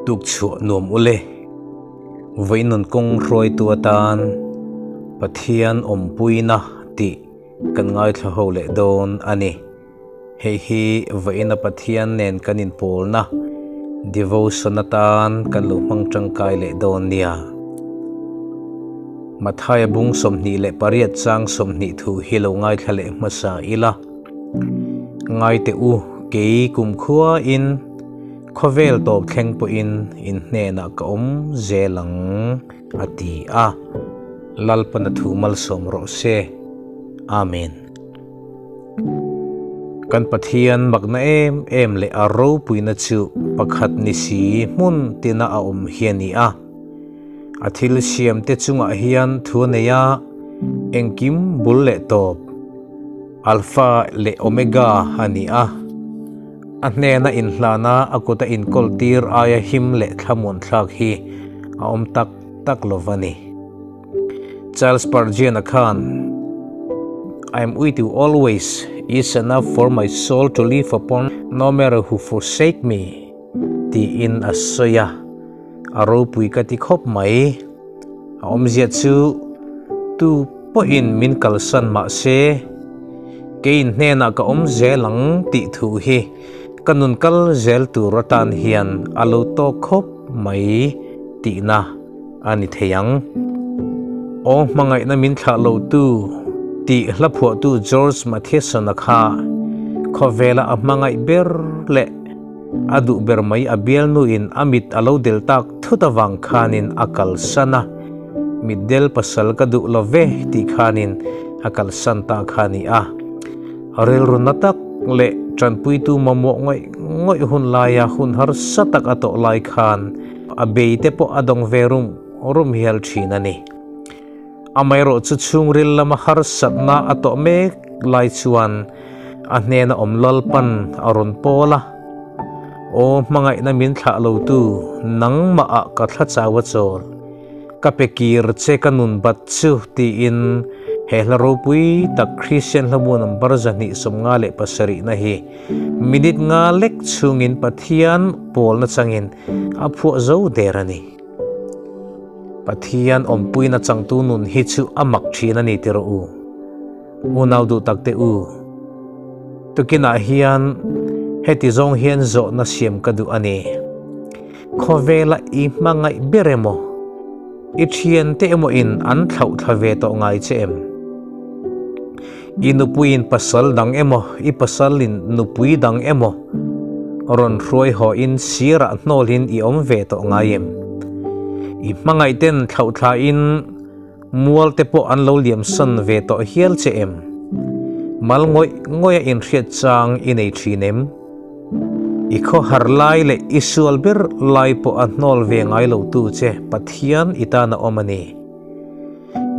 Tukchhuah nuam ule. Vawiin kawng hruaitu atan Pathian awmpuina tih kan ngaithla ho leh dawn a ni. Hei hi vawiina Pathian nen kan inpawlna devotion atan kan lo hmang tangkai leh dawn nia. Mathaia bung 28 chang 20 thu hi lo ngaithla leh hmasa ila. Ngaite u kei kumkhua in khawvel tawp thleng pawhin in hnenah ka awm zel ang a ti a. Lalpana thu malsawm rawh se. Amen. Kan Pathian makna em em leh a ropuina chu pakhat ni si hmun tina a awm hi a ni a. A thil siam te chungah hian thu a nei a, engkim bul leh tawp, Alpha leh Omega a ni a. A hnena inhlana a kuta inkawl tir aia him leh thlamuan thlak hi a awm tak tak lo va ni. Charles Spurgeon a khan, I am with you always is enough for my soul to live upon no matter who forsake me tiin a sawi a, a ropui ka ti khawp mai. A awmzia chu tu pawhin min kalsan mah se, keiin hnenah ka awm zel ang tih thu hi ka nun kal zel tur atan hian a lo tawk khawp mai tihna a ni thei ang. Aw hmangaihna min thlah lo tu tih hla phuahtu George Matheson-a kha khawvela a hmangaih ber leh a duh ber mai a bialnuin a mit a lo del tak thut avang khanin a kalsan a, mitdel pasal ka duh lo ve tih khanin a kalsan ta kha a ni a. Rilru na tak leh tanpuitu mamawh ngawih ngawih hun laia hun harsa tak a tawh lai khan A bei te pawh a dawng ve rum rum hial thin a ni. Amaherawh chu chhungril lama harsatna a tawh mek lai chuan a hnena awm Lalpan a rawn pawl a, Aw hmangaihna min thlah lotu nangmah ah ka thla chau a chawl. Ka pe kir che ka nun bat chu tiin he hla ropui tak Kristian hlamu number 257 na hi minute nga lek chhungin Pathian pawlna changin a phuah zo der a ni. Pathian awmpuina changtu nun hi chu a mak thin a ni ti rawh u. Unau duh tak te u. Tukinah hian heti zawng hian zawhna siam ka duh a ni. Khawvela i hmangaih ber emaw, i thiante emaw in an thlauh thla ve tawh ngai che em? I nupuiin pasal dang emaw, i pasalin nupui dang emaw rawn hruai haw in sirah hnawlin i awm ve tawh ngai em? I hmangaih ten thlauh thla in mual te pawh an lo liam san ve tawh hial che em? Mal ngawih ngawih a inhriat chang i nei thin em? I khawhar lai leh i sual ber lai pawh a hnawl ve ngai lo tu che Pathian i tan a awm a ni.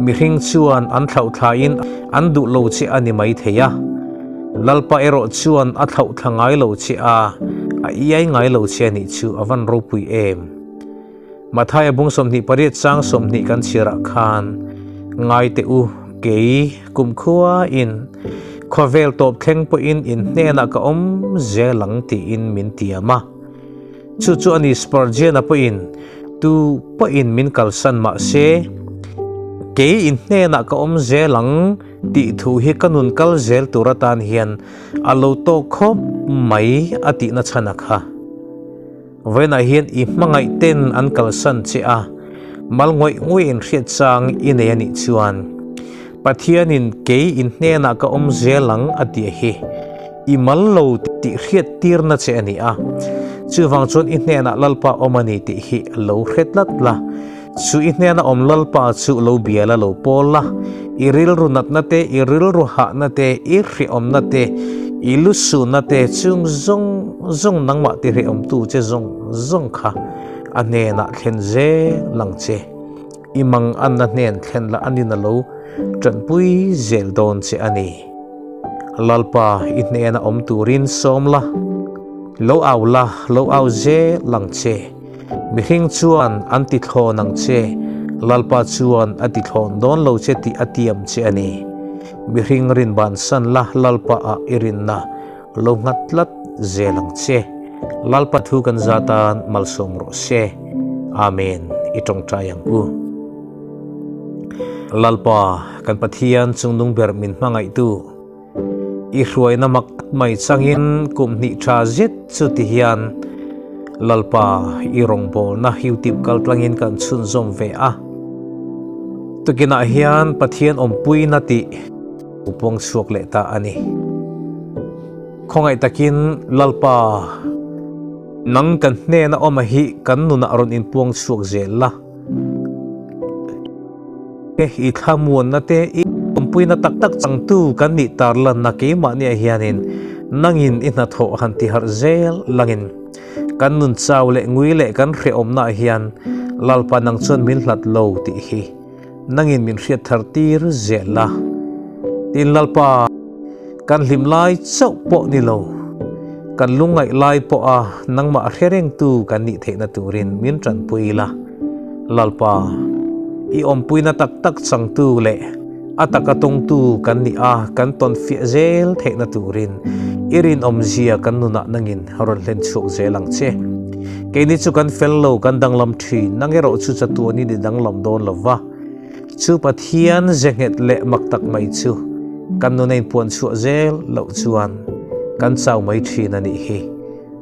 Mihring chuan an thlauh thlain an duh lo che a ni mai thei a, Lalpa erawh chuan a thlauh thla ngai lo che a, a iai ngai lo che a nih chu a van ropui em. Mathaia bung 28 chang 20 kan chhiarah khan, Ngai teh u, kei kumkhua in khawvel tawp thleng pawhin in hnenah ka awm zel ang tiin min tiam a. Chu chu a ni Spurgeon-a pawhin tu pawhin min kalsan mah se, kei in hnenah ka awm zel ang tih thu hi ka nun kal zel tur atan hian a lo tawk khawp mai a tihna chhan a kha. Vawiinah hian i hmangaih ten an kalsan che a, mal ngawih ngawih in hriat chang i nei a nih chuan Pathianin kei in hnenah ka awm zel ang a tih hi i mal lo tih hriat tirna che a ni a. Chuvang chuan i hnenah Lalpa awm a ni tih hi lo hre tlat la, chu i hnena awm Lalpa chu lo bia la lo pawl la, i rilru natna te, i rilru hahna te, i hrehawmna te, i lusunna te chung zawng zawng nangmah ti hrehawmtu che zawng zawng kha a hnenah thlen zel ang che. I mang anna hnen thlen la a nina lo tanpui zel dawn che a ni. Lalpa i hnena awm turin sawm la, lo au la, lo au zel ang che. Mihring chuan an ti thlawn ang che, Lalpa chuan a ti thlawn dawn lo che tih a tiam che a ni. Mihring rin bansan la, Lalpa ah i rinna lo nghat tlat zel ang che. Lalpa thu kan za tan malsawm rawh se. Amen. I tawngtai ang u. Lalpa, kan Pathian chungnung ber min hmangaihtu, i hruaina mak tak mai changin kum hnih tha zet chu ti hian Lalpa i rawngbawlna YouTube kaltlangin kan chhunzawm ve a. Tukinah hian Pathian awmpuina tih u puang chhuak leh ta a ni. Khawngaih takin Lalpa, nang kan hnena awm a hi kan nunah rawn inpuang chhuak zel la. I thlamuanna te, i awmpuina tak tak changtu kan nih tarlanna keimahniah hianin nangin i hnathawh han ti harh zel langin kan nun chau leh ngui leh kan hrehawmnaah hian Lalpa nang chuan min hlat lo tih hi nangin min hriat thar tir zel la. Tin Lalpa, kan hlim lai chauh pawh ni lo, kan lungngaih lai pawha nangmah hre rengtu kan nih theihna turin min tanpui la. Lalpa, i awmpuina tak tak changtu leh a taka tawngtu kan nih a kan tawn fiah zel theihna turin i rinawmzia kan nunah nangin rawn hlen chhuak zel ang che. Keini chu kan fel lo, kan danglam thin, nang erawh chu chatuanin i danglam dawn lo va. Chu Pathian ze nghet leh mak tak mai chu kan nuna inpuan chhuah zel loh chuan kan chau mai thin a nih hi.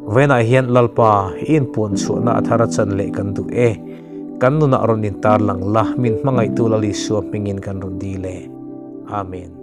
Vawiinah hian Lalpa i inpuan chhuahna a thar a chan leh kan duh e. Kan nunah rawn intarlang la, min hmangaihtu Lal Isua hmingin kan rawn dil e. Amen.